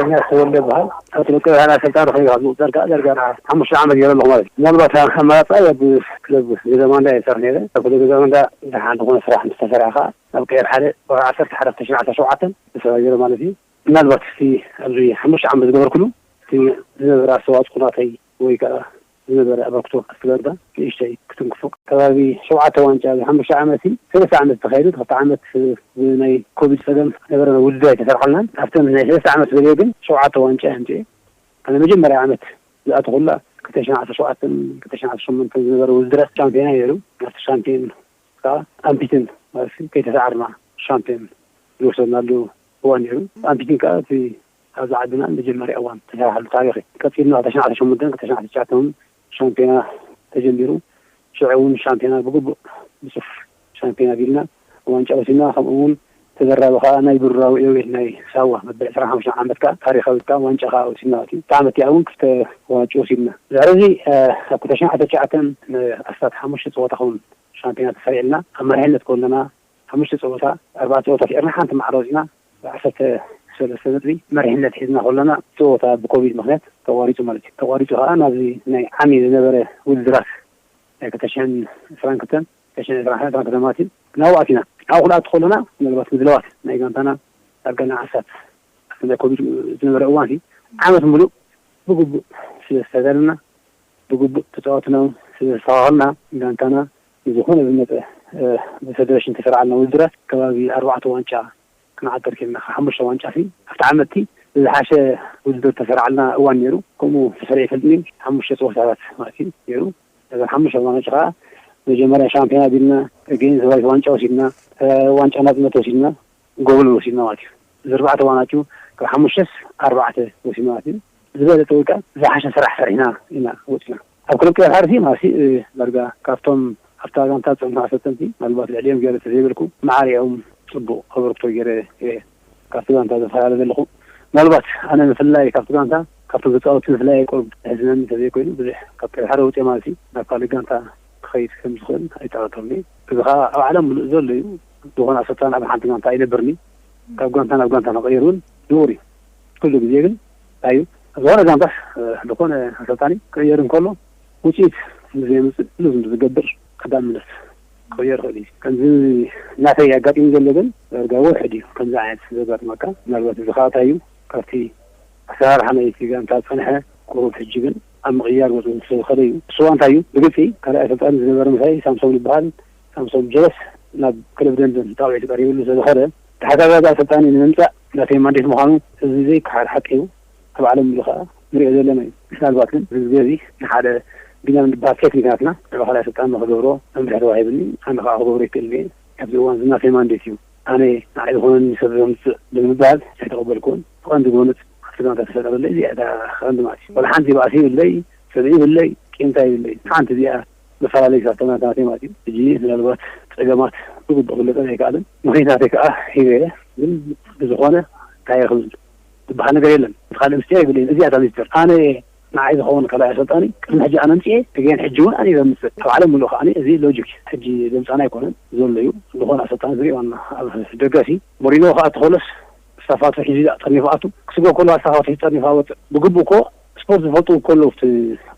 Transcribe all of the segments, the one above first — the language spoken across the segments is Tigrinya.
ሚናስ ተወልደ ይበሃል። ኣብ ክለብ ቀይሕ ባሕሪ ኣሰልጣኒ ኮይኑ ካብ ዝቑጸር ከኣ ዳርጋ ሓሙሽተ ዓመት ገይረ ኣለኹ ማለት እዩ። ምናልባት ኣማራጺ ኣብ ክለብ ገዛ ማንዳ እየ ዝሰርሕ ነይረ። ኣብ ክለብ ገዛ ማንዳ ደሓን ዝኾነ ስራሕ ምስ ተሰርሐ ከኣ ናብ ቀይሕ ባሕሪ ወርሒ ዓሰርተ ሓደ ክልተ ሽሕን ዓሰርተ ሸውዓተን ተሰጋጊረ ማለት እዩ። ምናልባት እቲ ኣብዚ ሓሙሽተ ዓመት ዝገበርኩሉ እቲ ዝነበረ ኣስተዋጽኦ ናተይ ወይ ከኣ ዝነበረ ኣበርክቶ ኣብቲ ጋንታ ንእሽተይ ክትንክፎ። ከባቢ ሸውዓተ ዋንጫ ኣብዚ ሓሙሽተ ዓመት፣ ሰለስተ ዓመት ተኻይዱ፣ ክልተ ዓመት ብናይ ኮቪድ ጸገም ነበረና፣ ውድድር ኣይተሰርዓልናን። ኣብተን ናይ ሰለስተ ዓመት ዝበልዮ ግን ሸውዓተ ዋንጫ እየ ኣምጺኤ። ኣነ መጀመርያ ዓመት ዝኣተኹላ ክልተ ሽሕን ዓሰርተ ሸውዓተን ክልተ ሽሕን ዓሰርተ ሸሞንተን ዝነበረ ውድድራት ሻምፒዮና ነይሩ። ኣብቲ ሻምፒዮን ከኣ ኣምፒትን ማለት ከይተሰዓርና ሻምፒዮን ዝወሰድናሉ እዋን ነይሩ። ኣምፒትን ከኣ እቲ ኣብዚ ዓድና መጀመርያ እዋን ተሰራሕሉ ታሪኽ እዩ። ቀጺልና ክልተ ሽሕን ዓሰርተ ሸሞንተን ክልተ ሽሕን ዓሰርተ ትሽዓተን እውን ሻምፒዮና ተጀሚሩ። ሽዑ እውን ሻምፒዮና ብግቡእ ብጽፉፍ ሻምፒዮና ቢልና ዋንጫ ወሲድና። ከምኡ እውን ተደራቢ ከኣ ናይ ብሩራዊ ኢዮቤል ናይ ሳዋ መበል ዕስራን ሓሙሽተን ዓመት ከኣ ታሪኻዊት ከኣ ዋንጫ ከኣ ወሲድና ማለት እዩ። እታ ዓመት እቲኣ እውን ክልተ ዋንጫ ወሲድና። ድሕሪ እዚ፣ እ፣ ኣብ ክልተ ሽሕን ዓሰርተ ትሽዓተን ንኣስታት ሓሙሽተ ጸወታ ክኸውን ሻምፒዮና ተሰሪዕልና። ኣብ መሪሕነት ከለና ሓሙሽተ ጸወታ፣ ኣርባዕተ ጸወታ ስዒርና ሓንቲ ማዕረ ወጺእና፣ ብዓሰርተ ሰለስተ ነጥቢ መሪሕነት ሒዝና ከለና፣ ጸወታ ብኮቪድ ምኽንያት ተቋሪጹ ማለት እዩ። ተቋሪጹ ከኣ ናብዚ ናይ ዓሚ ዝነበረ ውድድራት ናይ ክልተ ሽሕን ዕስራን ክልተን፣ ክልተ ሽሕን ዕስራን ሓደን ማለት እዩ። ናብኡ ኣቲና። ናብኡ ክንኣቱ ከለና፣ ምናልባት ምድላዋት ናይ ጋንታና ዳርጋ ንዓሳት ኣብቲ ናይ ኮቪድ ዝነበረ እዋን፣ ዓመት ምሉእ ብግቡእ ስለ ዝተዳለና፣ ብግቡእ ተጻወትና እውን ስለ ዘስተኻኸልና፣ ጋንታና ንዝኾነ ዝመጸ፣ እ፣ ብፌደሬሽን ተሰራዓልና ውድድራት ከባቢ ኣርባዕተ ዋንጫ ክንዓጥር ኬድና። ካብ ሓሙሽተ ዋንጫ ሲ ኣብቲ ዓመት እቲ ዝሓሸ ውድድር ተሰራዓልና እዋን ነይሩ። ከምኡ ተሰሪዑ ይፈልጥኒ ሓሙሽተ ጸወታታት ማለት እዩ ነይሩ። ነዘን ሓሙሽተ ዋንጫ ከዓ መጀመርያ ሻምፒዮና ቢልና፣ ገይን ሰባዊት ዋንጫ ወሲድና፣ እ፣ ዋንጫ ናጽነት ወሲድና፣ ጎብል ወሲድና ማለት እዩ። እዚ ኣርባዕተ ዋንጫ ካብ ሓሙሽተስ ኣርባዕተ ወሲድና ማለት እዩ። ዝበለጸ ወይ ከዓ ዝሓሸ ስራሕ ሰሪሕና ኢና ወፂና። ኣብ ክለብ ቀይሕ ባሕሪ ማለት እ፣ ዳርጋ ካብቶም ኣብታ ጋንታ ዝፀንሑ ኣሰልጠንቲ ምናልባት ልዕሊኦም ገይረ ተዘይበልኩ፣ ማዕረ እዮም ፅቡቕ ኣበርክቶ ገይረ እየ ካብቲ ጋንታ ዘፈላለ ዘለኹ። ምናልባት ኣነ ምፍላይ ካብቲ ጋንታ ካብቶም ተፃወትቲ ምፍላይ ቁሩብ ዘሕዝነኒ እንተዘይኮይኑ፣ ብዙሕ ካብ ቀይሕ ባሕሪ ወፂአ ማለት እዩ ናብ ካልእ ጋንታ ክኸይድ ከም ዝኽእል ኣይጠራጠርኒ። እዚ ከዓ ኣብ ዓለም ምሉእ ዘሎ እዩ። ዝኾነ ኣሰልጣኒ ኣብ ሓንቲ ጋንታ ኣይነብርኒ። ካብ ጋንታ ናብ ጋንታ ንቕይር እውን ንቡር እዩ። ኩሉ ግዜ ግን እንታይ እዩ፣ ዝኾነ ጋንታስ፣ እ፣ ዝኾነ ኣሰልጣኒ ክቕየር እንከሎ ውፅኢት ንዘየምፅእ ልዝም ዝገብር ቀዳምነት ክቕየር ይኽእል እዩ። ከምዚ ናተይ ኣጋጢሙ ዘሎ ግን ዳርጋ ውሕድ እዩ ከምዚ ዓይነት ዘጋጥመካ። ምናልባት እዚ ከዓ እንታይ እዩ፣ ካብቲ ኣሰራርሓ ናይቲ ጋንታ ዝፀንሐ ቁሩብ ሕጂ ግን ኣብ ምቕያር ገፁ ስለዝኸደ እዩ። ንሱ እንታይ እዩ፣ ብግልፂ ካልኣይ ኣሰልጣኒ ዝነበረ ምሳይ ሳምሶም ዝበሃል፣ ሳምሶም ጀለስ ናብ ክለብ ደንደን ጣውዒት ቀሪብሉ ስለዝኸደ፣ ተሓጋጋዚ ኣሰልጣኒ ንምምፃእ ናተይ ማንዴት ምዃኑ እዚ ዘይከሓድ ሓቂ እዩ። ኣብ ዓለም ምሉእ ከዓ ንሪኦ ዘለና እዩ። ምናልባት ግን እዚ ግዜ እዚ ንሓደ ቢንያም ዝበሃል ቴክኒክ ናትና ንዕኡ ካልኣይ ኣሰልጣኒ ንኽገብሮ መምርሒ ተዋሂብኒ፣ ኣነ ከዓ ክገብሮ ይክእል እየ። ኣብዚ እዋን እዚ ናተይ ማንዴት እዩ። ኣነ ንዓይ ዝኾነኒ ሰብ ዘምፅእ ብምባል ኣይተቐበልኩዎን። ብቐንዱ ብእውነት ኣብቲ ጋንታ ተፈጠረለይ እዚኣ እታ ቀንዲ ማለት እዩ። ዋላ ሓንቲ ባእሲ ይብለይ፣ ሰብ ይብለይ፣ ቂምታ ይብለይ። ሓንቲ እዚኣ መፈላለይ ካብቶም ናታተይ ማለት እዩ። ሕጂ ምናልባት ጸገማት ብግቡእ ክግለጸለይ ኣይከኣልን። ምኽንያታተይ ከኣ ሂበ እየ። ግን ብዝኾነ እንታይ እየ ክብል ዝበሃል ነገር የለን። እቲ ካልእ ምስጢር ኣይብለይን። እዚኣ እታ ምስጢር። ኣነ ንዓይ ዝኸውን ካልኣይ ኣሰልጣኒ ቅድሚ ሕጂ ኣነ ኣምጺኤ፣ እገን ሕጂ እውን ኣነ እየ ዘምጽእ። ኣብ ዓለም ምሉእ ከኣ እዚ ሎጂክ ሕጂ ዘምጻና ኣይኮነን፣ ዘሎ እዩ። ዝኾነ ኣሰልጣኒ ዝርኢ ዋና ኣብ ደገሲ ሞሪኖ ከኣ ተኾለስ ስታፋቱ ሒዙ ጠርኒፉ ኣቱ ክስጎ ከሎ ስታፋቱ ሒዙ ጠርኒፉ ኣወጽእ። ብግቡእ እኮ ስፖርት ዝፈልጡ እኮ ኣለዉ፣ እቲ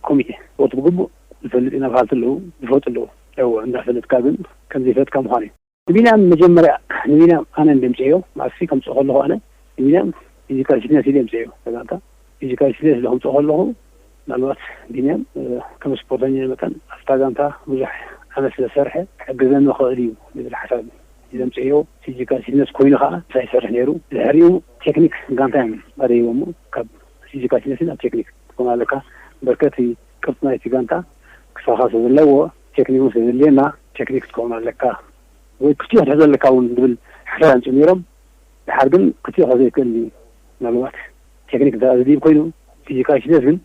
ኮሚቴ ስፖርት ብግቡእ ዝፈልጥ ኢና በሃልቲ ኣለዉ፣ ዝፈልጡ ኣለዉ። እወ፣ እንዳፈለጥካ ግን ከም ዘይፈለጥካ ምዃን እዩ። ንቢንያም መጀመርያ፣ ንቢንያም ኣነ እንደ ምጽኤዮ፣ ማለትሲ ከምጽኦ ከለኹ ኣነ ንቢንያም ፊዚካል ፊትነስ ኢለ ምጽኤዮ። እዛ ጋንታ ፊዚካል ፊትነስ ኢለ ከምጽኦ ከለኹ፣ ምናልባት ቢንያም፣ እ፣ ከም ስፖርተኛ መጠን ኣብታ ጋንታ ብዙሕ ዓመት ስለ ዝሰርሐ ክሕግዘኒ ይኽእል እዩ ዝብል ሓሳብ እዩ ዘምጽኤዮ። ፊዚካል ፊትነስ ኮይኑ ከኣ ምሳይ ይሰርሕ ነይሩ። ድሕሪኡ ቴክኒክ ጋንታ እዮም ኣደይቦሞ። ካብ ፊዚካል ፊትነስ ናብ ቴክኒክ ትኾን ኣለካ። በርከት ቅርጺ ናይቲ ጋንታ ክሳኻ ስለ ዘለዎ፣ ቴክኒክ እውን ስለ ዘድልየና፣ ቴክኒክ ክትከውን ኣለካ ወይ ክትዮ ክትሕዞ ኣለካ እውን ዝብል ሓሳብ ኣምጺኦም ነይሮም። ድሓር ግን ክትዮ ከዘይክእል እዩ። ምናልባት ቴክኒክ እንተ ዝድይብ ኮይኑ፣ ፊዚካል ፊትነስ ግን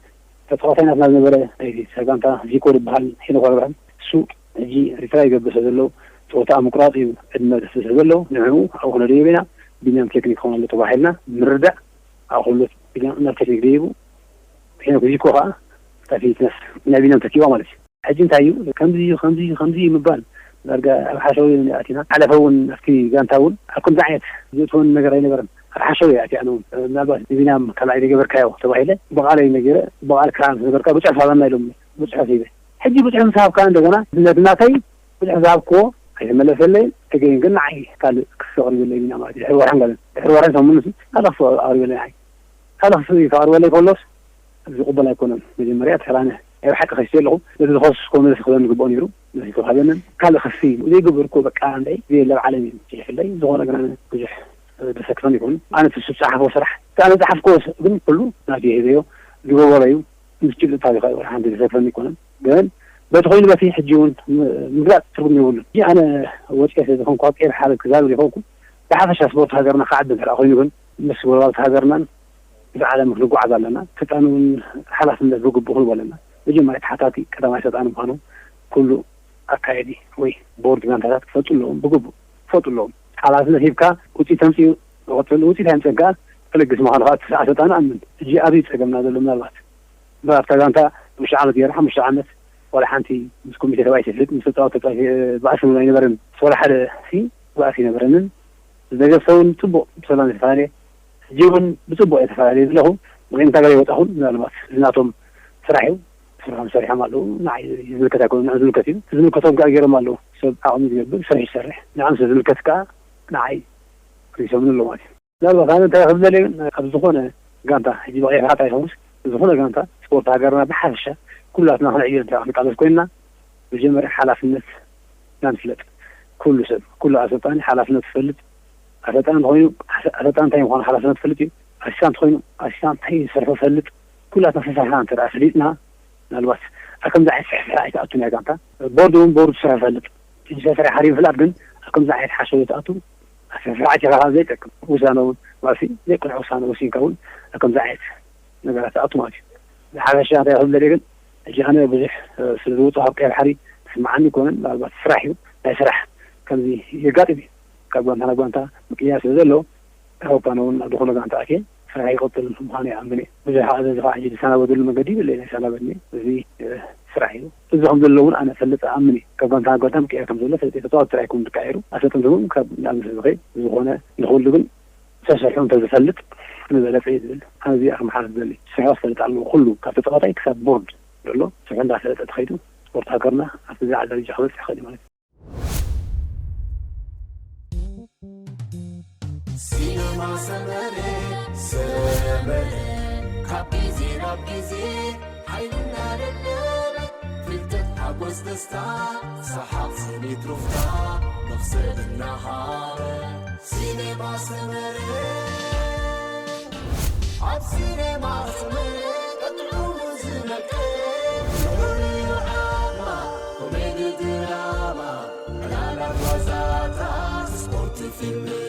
ተጻዋታይ ናትና ዝነበረ ናይቲ ጋንታ ዚኮ ዝበሃል ሄኖክ ኣርብዓን እሱ ሕጂ ሪትራይ ይገብር ስለ ዘሎ፣ ጸወታ ኣብ ምቁራጽ እዩ ዕድመ ዘፍስስ ዘሎ። ንዕኡ ኣብኡ ክነደይብ ኢና። ቢንያም ቴክኒክ ክኸውን ኣሎ ተባሂልና ምርዳእ፣ ኣብኡ ክህሉ ቢንያም ናብ ቴክኒክ ደይቡ፣ ሄኖክ ዚኮ ከኣ እታ ፊትነስ ናይ ቢንያም ተኪባ ማለት እዩ። ሕጂ እንታይ እዩ፣ ከምዚ እዩ፣ ከምዚ እዩ፣ ከምዚ እዩ ምባል፣ ዳርጋ ኣብ ሓሸዊ ኢና ኣቲና። ሓለፈ እውን ኣብቲ ጋንታ እውን ኣብ ከምዚ ዓይነት ዘእትወኒ ነገር ኣይነበረን። ኣትሓሸው እያ እቲኣ። ምናልባት ንቢንያም ካልኣይ ዘይገበርካዮ ተባሂለ ብቓለይ ነጊረ፣ ብቓል ክራን ዝነበርካ ብፅሑፍ ሃበና ኢሎም ብፅሑፍ ሂበ። ሕጂ ብፅሑፍ ምስ ሃብካ እንደገና ነቲ ናተይ ብፅሑፍ ዝሃብክዎ ኣይተመለሰለይን። ተገይን ግን ንዓይ ካልእ ክሲ ኣቕሪበለይ ቢንያም ማለት እዩ። ድሕሪ ወርሕን ገለን ድሕሪ ወርሕን ሰሙን ካልእ ክሲ ኣቕሪበለይ ንዓይ። ካልእ ክሲ ከቕርበለይ ከሎስ ዝቕበል ኣይኮነን። መጀመርያ እቲ ሕራነ ናይ ብሓቂ ከሲሰ ኣለኹ። ነቲ ዝኸሰስኩዎ መልሲ ክህበኒ ዝግብኦ ነይሩ። መልሲ ተዋህበንን። ካልእ ክሲ ዘይገበርኩዎ በቃ እንድዒ ዘየለ ኣብ ዓለም እዩ ጽሒፍለይ። ዝኾነ ግን ኣነ ብዙሕ ዘሰክፈኒ ኣይኮነን። ኣነ እቲ ዝጸሓፎ ስራሕ፣ እቲ ኣነ ዝጸሓፍኩዎ ግን ኩሉ ናቱ እየ ሂበዮ። ዝገበሮ እዩ። ምስ ጭብጥታት ይኸ ሓንቲ ዘሰክፈኒ ኣይኮነን። ግን በቲ ኮይኑ በቲ ሕጂ እውን ም-፣ ምግላጽ ትርጉም የብሉን። ሕጂ ኣነ ወጺኤ ስለ ዝኾንኩ ኣብ ቀይሕ ሓረግ ክዛረብ ዘይኮንኩ ብሓፈሻ ስፖርት ሃገርና ክዓቢ እንተ ደኣ ኮይኑ ግን ምስ ጎረባብቲ ሃገርናን ምስ ዓለም ክንጓዓዝ ኣለና። ስልጣን እውን ሓላፍነት ብግቡእ ክንህቦ ኣለና። መጀመርያ ተሓታቲ ቀዳማይ ሰልጣን ምዃኑ ኩሉ ኣካየዲ ወይ ቦርድ ጋንታታት ክፈልጡ ኣለዎም፣ ብግቡእ ክፈልጡ ኣለዎም። ሓላፍነት ሂብካ ውፅኢት ተምፅኡ ዝቐፅል ውፅኢት ኣይምፀን ከዓ ክልግስ ምዃኑ ከዓ እቲ ሰልጣን ኣምን። ሕጂ ኣብዚ ጸገምና ዘሎ ምናልባት እምበር ኣብታ ጋንታ ሓሙሽተ ዓመት ገይራ ሓሙሽተ ዓመት ዋላ ሓንቲ ምስ ኮሚቴ ተባኢሰ ይፈልጥ፣ ምስ ተፃወቲ ተፃዊተ ባእሲ እውን ኣይነበረን። ምስ ዋላ ሓደ ሲ ባእሲ ኣይነበረንን። ዝደገፍ ሰብ እውን ፅቡቕ ብሰላም የተፈላለየ፣ ሕጂ እውን ብፅቡቕ እየ ተፈላለየ ዘለኹ። ምክንያቱ እንታይ ገለ ይወጣኹን ምናልባት እዚ ናቶም ስራሕ እዩ። ስርሖም ሰሪሖም ኣለዉ። ንዓይ ዝምልከት ኣይኮነ፣ ንዕኦም ዝምልከት እዩ። ዝምልከቶም ከዓ ገይሮም ኣለዉ። ሰብ ዓቕሚ ዝገብር ስራሕ ይሰርሕ። ንዕኦም ስለ ዝምልከት ከዓ ንዓይ ሪሶምኒ ኣለዉ ማለት እዩ። ምናልባት ኣነ እንታይ ክብል ደልየ ግን ኣብ ዝኾነ ጋንታ፣ ሕጂ ብቐይሕ ሓት ኣይኮንስ፣ ዝኾነ ጋንታ ስፖርት ሃገርና ብሓፈሻ ኩላትና ክንዕዮ እንታይ ክንቃለስ ኮይንና፣ መጀመርያ ሓላፍነት ኢና ንፍለጥ። ኩሉ ሰብ፣ ኩሉ ኣሰልጣኒ ሓላፍነት ክፈልጥ፣ ኣሰልጣኒ እንተኾይኑ ኣሰልጣኒ እንታይ ምዃኑ ሓላፍነት ክፈልጥ እዩ። ኣሲስታንት ኮይኑ ኣሲስታንት እንታይ ዝሰርሖ ፈልጥ። ኩላትና ሰሳሕና እንተ ደኣ ፈሊጥና ምናልባት ኣብ ከምዚ ዓይነት ስሕስሕ ኣይትኣቱን እያ ጋንታ። ቦርድ እውን ቦርድ ስራሕ ፈልጥ። እቲ ዝሰፍሐ ሓሪፍ ፍላጥ ግን ኣብ ከምዚ ዓይነት ሓሸው ትኣቱ። ኣስፍሕ ዓቲኻ ካብ ዘይጠቅም ውሳነ እውን ዋሲ ዘይቅኑዕ ውሳነ ወሲንካ እውን ኣብ ከምዚ ዓይነት ነገራት ትኣቱ ማለት እዩ። ብሓፈሻ እንታይ ክብል ደልየ ግን ሕጂ ኣነ ብዙሕ ስለ ዝወፅእ ካብ ቀይ ባሕሪ ዝስምዓኒ ኣይኮነን። ምናልባት ስራሕ እዩ፣ ናይ ስራሕ ከምዚ የጋጥም እዩ። ካብ ጓንታ ናብ ጓንታ ምቅያር ስለ ዘሎ ኣውሮፓ እውን ኣብ ዝኾነ ጋንታ ኣትየ ስራሕ ይቐፅል ምዃኑ ይኣምን እየ። ብዙሕ ኣዘዚ ከዓ ሕጂ ዝሰናበደሉ መንገዲ የብለይን፣ ኣይሰናበድን እየ። እዚ ስራሕ እዩ። እዚ ከም ዘሎ እውን ኣነ እፈልጥ እኣምን እየ። ካብ ጋንታ ናብ ጋንታ ምቅያር ከም ዘሎ ፈሊጠ። ተፃወቲ ጥራይ ኣይኮኑን ዝቀያየሩ፣ ኣሰልጠንቲ እውን ካብ ንኣብነት ዝኸይድ ዝኾነ ንኹሉ ግን ተሰርሑ እንተዝፈልጥ ንበለፀ እዩ ዝብል። ኣነ እዚኣ ክመሓላልፍ ዝደሊ። ስርሑ ክፈልጥ ኣለዎ ኩሉ ካብ ተፃዋታይ ክሳብ ቦርድ ዘሎ ስርሑ እንዳፈለጠ ተኸይዱ ስፖርት ሃገርና ኣብቲ ዝለዓለ ደረጃ ክበፅሕ ይኽእል እዩ ማለት እዩ። ሲነማ ሰመረ ሰመረ ካብ ግዜ ናብ ግዜ ሓይልና ደለበ ፍልጠት ሓጎስ ደስታ ሰሓቕ ስኒት ሩፍታ መኽሰብ እናሃበ ሲነማ ሰመረ ኣብ ሲነማ ሰመረ ቀጥዑ ዝመቀ ዝሑሉ ዓማ ኮሜዲ ድራማ ዕላላት ዋዛታት ስፖርት ፊልም